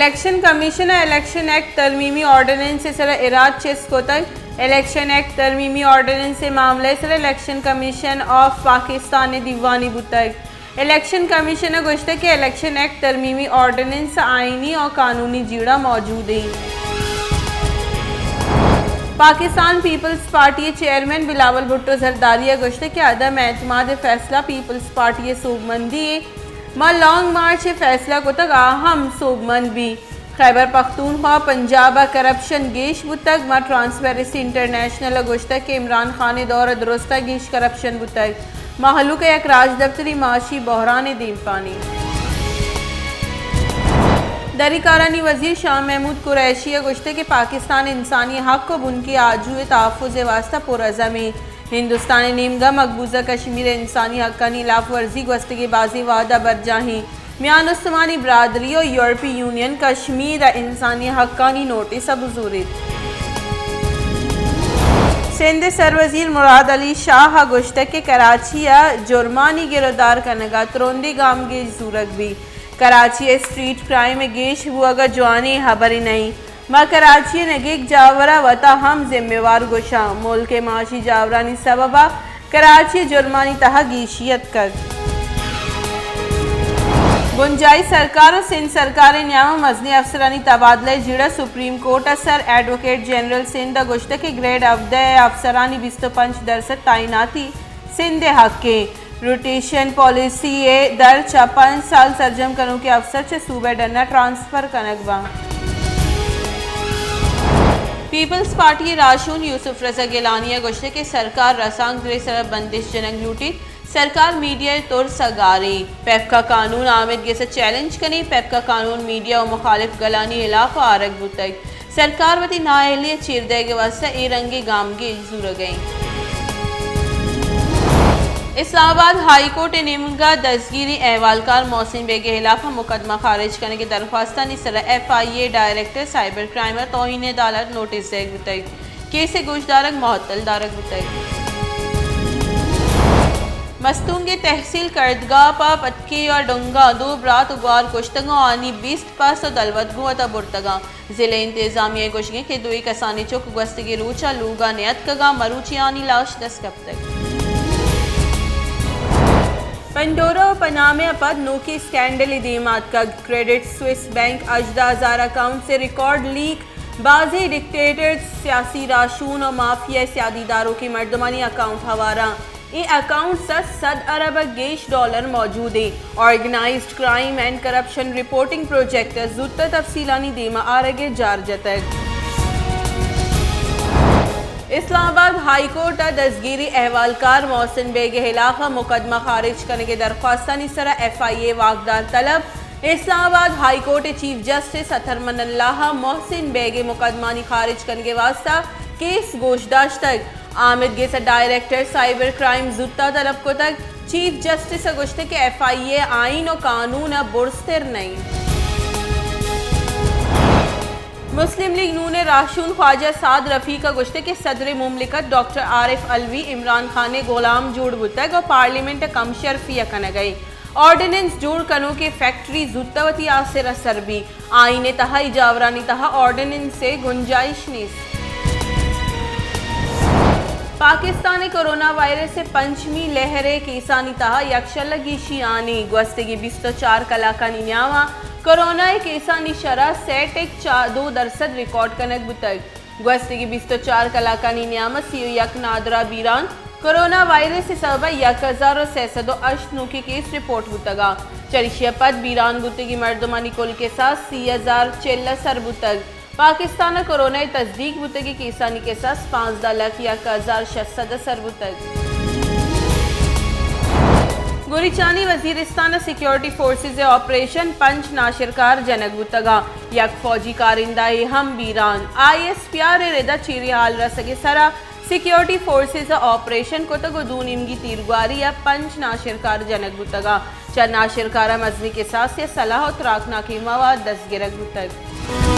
Election commission ءَ election act ترمیمی آرڈیننس ءِ سرا ایراد چست کتگ۔ الیکشن ایکٹ ترمیمی آرڈیننس ءِ معاملہ ءِ سرا الیکشن کمیشن آف پاکستان ءِ دیوانی بوتگ۔ الیکشن کمیشن ءَ گوشتگ کہ الیکشن ایکٹ ترمیمی آرڈیننس آئینی ءُ قانونی جیڑہ موجود ایں۔ پاکستان پیپلز پارٹی ءِ چیئرمین بلاول بھٹو زرداری ءَ گوشتگ کہ عدم اعتماد ءِ فیصلہ پیپلز پارٹی ءِ سوبمندی ایں۔ ما لانگ مارچ ءِ فیصلہ کتگ، آ ہم سوبمند بی۔ خیبر پختونخوا ءُ پنجاب ءَ کرپشن گیش بوتگ، ما ٹرانسپیرنسی انٹرنیشنل ءَ گوشتگ کہ عمران خان ءِ دور ءَ درست ءَ گیش کرپشن بوتگ۔ مہلوک ءَ یک راجدپتری معاشی بحران ءِ دیمپانی۔ دری کارانی وزیر شاہ محمود قریشی ءَ گوشتگ کہ پاکستان ءِ انسانی حق ءُ بنکی آجو ءِ تحفظ ءِ واستہ پرعزم ایں۔ ہندوستان ءِ نیمگ ءَ مقبوضہ کشمیر ءِ انسانی حقانی ہلاف ورزی گوستگیں بازیں وہد ءَ برجاہ ایں۔ میان استمانی برادری ءُ یورپی یونین کشمیر ءَ انسانی حقانی نوٹس ءَ بزوریت۔ سندھ ءِ سروزیر مراد علی شاہ ءَ گوشتگ کہ کراچی ءَ جرمانی گرودار کنگ ءَ ترندیں گامگیج زورگ بیت۔ کراچی ءِ اسٹریٹ کرائم ءِ گیش بوگ ءَ جوانیں ہبرے نہ ایں۔ ما کراچی ءِ نگیگ جاور ءَ وتا ہم ذمہ وار گوشاں۔ ملک ءِ معاشی جاورانی سبب ءَ کراچی ءِ جرمانی تہا گیشی اتکگ۔ بنجاہی سرکار ءُ سندھ سرکار ءِ نیام ءَ مزنیں افسرانی تبادلہ ءِ جیڑہ۔ سپریم کورٹ ءَ سر ایڈووکیٹ جنرل سندھ ءَ گوشتگ کہ گریڈ ہبدہ ءِ افسرانی بیست ءُ پنچ درسد تعیناتی سندھ ءِ حق ایں۔ روٹیشن پالیسی ءِ در چہ پنچ سال سرجم کنوکیں افسر چہ صوبہ ءِ ڈن ءَ ٹرانسفر کنگ باں۔ پیپلز پارٹی ءِ راہشون یوسف رضا گیلانی ءَ گوشتگ کہ سرکار رسانکدر ءِ سرا بندش جنگ لوٹیت، سرکار میڈیا ءِ ترس ءَ گاریں، پیپکا قانون آمید گس ءَ چیلنج کنیں، پیپکا قانون میڈیا ءُ مخالف گلانی ہلاپ ءَ آرگ بوتگ۔ سرکار وتی نااہلی ءِ چیر دئیگ ءِ واستہ اے رنگیں گامگیج زورگ ءَ اِنت۔ اسلام آباد ہائی کورٹ ءِ نیمگ ءَ دزگیری احوالکار محسن بیگ ءِ ہلاپ ءَ مقدمہ خارج کنگ ءِ درخواستانی سرا ایف آئی اے ڈائریکٹر سائبر کرائم ءَ توہین عدالت نوٹس دئیگ بوتگ۔ کیس ءِ گوشدارگ معطل دارگ بوتگ۔ مستونگ ءِ تحصیل کردگاپ ءَ پتکے ءِ ڈنگ ءَ دو برات ءُ گوار کشتگ ءُ آنی بیست پس ءُ دلوت گوں وتا برتگ اَنت۔ ضلع انتظامیہ ءِ گوشگ اِنت کہ دوئیں کسانیں چک گوستگیں روچ ءَ لوگ ءَ نیاتکگ ءُ مروچی آنی لاش دست کپتگ۔ پنڈورا ءُ پنامہ ءَ پد نوکیں اسکینڈلے دیم ءَ اتکگ۔ کریڈٹ سوئس بینک ءِ ہژدہ ہزار اکاؤنٹس ءِ ریکارڈ لیک، بازیں ڈکٹیٹرز، سیاسی راہشون ءُ مافیا ءِ سیادی داروکیں مردمانی اکاؤنٹ ہوار اَنت۔ اے اکاؤنٹس ءَ صد ارب ءَ گیش ڈالر موجود ایں۔ Organised crime and corruption reporting project ءَ زوت ءَ تفصیلانی دیم ءَ آرگ ءِ جار جتگ۔ اسلام آباد ہائی کورٹ ءَ دزگیری احوالکار محسن بیگ ءِ ہلاپ ءَ مقدمہ خارج کنگ ءِ درخواستانی سرا ایف آئی اے واکدار طلب۔ اسلام آباد ہائی کورٹ ءِ چیف جسٹس اطہر من اللہ ءَ محسن بیگ ءِ مقدمہانی خارج کنگ ءِ واستہ کیس گوش داشتگ۔ آمید گس ءِ ڈائریکٹر سائبر کرائم زوت ءَ طلب کتگ۔ چیف جسٹس ءَ گوشتگ کہ ایف آئی اے آئین ءُ قانون ءَ برزتر نہ اِنت۔ مسلم لیگ نون ءِ راہشون خواجہ سعد رفیق ءَ گوشتگ کہ صدر مملکت ڈاکٹر عارف علوی عمران خان ءِ غلام جوڑ بوتگ ءُ پارلیمنٹ ءَ کم شرفی ءَ کنگ ءَ اِنت۔ آرڈیننس جوڑ کنوکیں فیکٹری زوت ءَ وتی آسر ءَ سر بیت۔ آئین ءِ تہا اے جاورانی تہا آرڈیننس ءِ گنجائش نیست۔ پاکستان ءَ کرونا وائرس ءِ پنچمی لہر ءِ کیسانی تہا یکشل ءَ گیشی آنی۔ گوستگیں بیست ءُ چار کلاکانی نیام ءَ کرونا ءِ کیسانی شرح سئے ٹک چا-، دو درسد ریکارڈ کنگ بوتگ۔ گوستگیں بیست ءُ چار کلاکانی نیام ءَ سی ءُ یک نادراہ بیران کرونا وائرس ءِ سبب ءَ یک ہزار ءُ سئے سد ءُ ہشت نوکیں کیس رپورٹ بوتگ اَنت۔ چریشی ءَ پد بیران بوتگیں مردمانی کل کساس سی ہزار چل ءَ سر بوتگ۔ پاکستان ءَ کرونا ءِ تصدیق بوتگیں کیسانی کساس پانزدہ لکھ یک ہزار شش سد ءَ سر بوتگ۔ گوریچانی وزیرستان ءَ سیکیورٹی فورسز ءِ آپریشن پنچ ناشرکار جنگ بوتگ اَنت۔ یک فوجی کارندہ ءِ ہم بیران۔ آئی ایس پی آر ءِ رد ءَ چیریں حال رسگ ءِ سرا سیکیورٹی فورسز ءَ آپریشن کتگ ءُ دو نیمگی تیرگواری ءَ پنچ ناشرکار جنگ بوتگ اَنت۔ چہ ناشرکاراں مزنیں کساسے ءَ سلاہ ءُ تراکناکیں مواد دزگرگ بوتگ۔